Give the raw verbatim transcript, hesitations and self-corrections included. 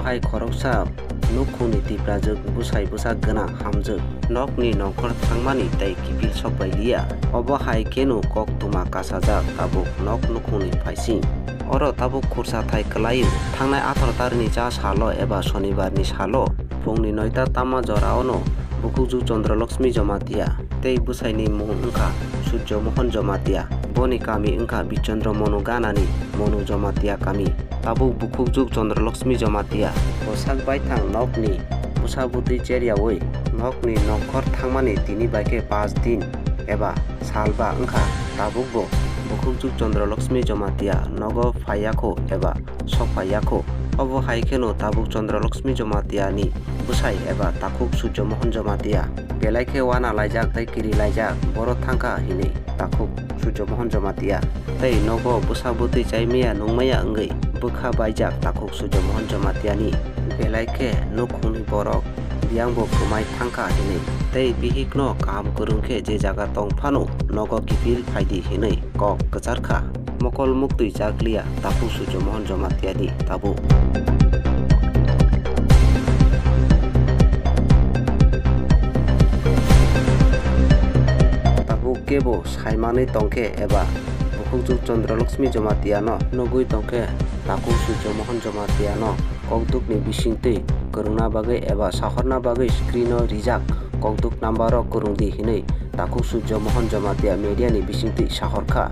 Hai khoroksa nukhungni tiprajwk bwsai bwsa gwnang hamjwk, nokni nongkhor thangmani tei kiphil sokbailiya. Obo hai kheno koktwma kasajak tabuk nok nukhungni phaising. Oro tabuk khursa thai kwlaio, thangnai atharo tarikni cha salo eba sonibarni salo phungni noita tama joraono bukhukjwk Chandra Lakshmi Jamatia tei bwsaini mung wngkha Surjo Mohan Jamatia. Boni kami wngkha Bichondro Monu ganani Monu Jamatia kami. Tabuk bukhukjwk Chandra Lakshmi Jamatia bwsak baithang nokni bwsa bwtwi cheryaui nokni nongkhor thangmani tini bai khe paanch din eba salba wngkha. Tabukbo bukhukjwk Chandra Lakshmi Jamatia nogo phaiyakho eba sokphaiyakho. Obo hai kheno tabuk Chandra Lakshmi Jamatiani bwsai eba takhuk Surjo Mohan Jamatia belai khe wana laijak tei kiri laijak, boro thangkha hinwi takhuk Surjo Mohan Jamatia. Tei nogo bwsa bwtwi chaimaya nungmaya wngwi bwkha baijak takhuk Surjo Mohan Jamatiani. Belai khe nukhungni borok biyangbo kwmai thangkha hinwi tei bihikno kaham kwrwng khe je jaga tong phano nogo kiphil phaidi hinwi kok kwcharkha. Mokol muktwi chakliya takhuk Surjo Mohan Jamatiani tabuk. Tabuk kebo saimanwi tongkhe eba bukhukjwk Chandra Lakshmi Jamatiano nugwi tongkhe takhuk Surjo Mohan Jamatiano kokdukni bisingtwi kwrwngna bagwi eba sahorna bagwi screen-o rijak kokduk number-o kwrwngdi hinwi takhuk Surjo Mohan Jamatia media-ni bisingtwi sahorkha.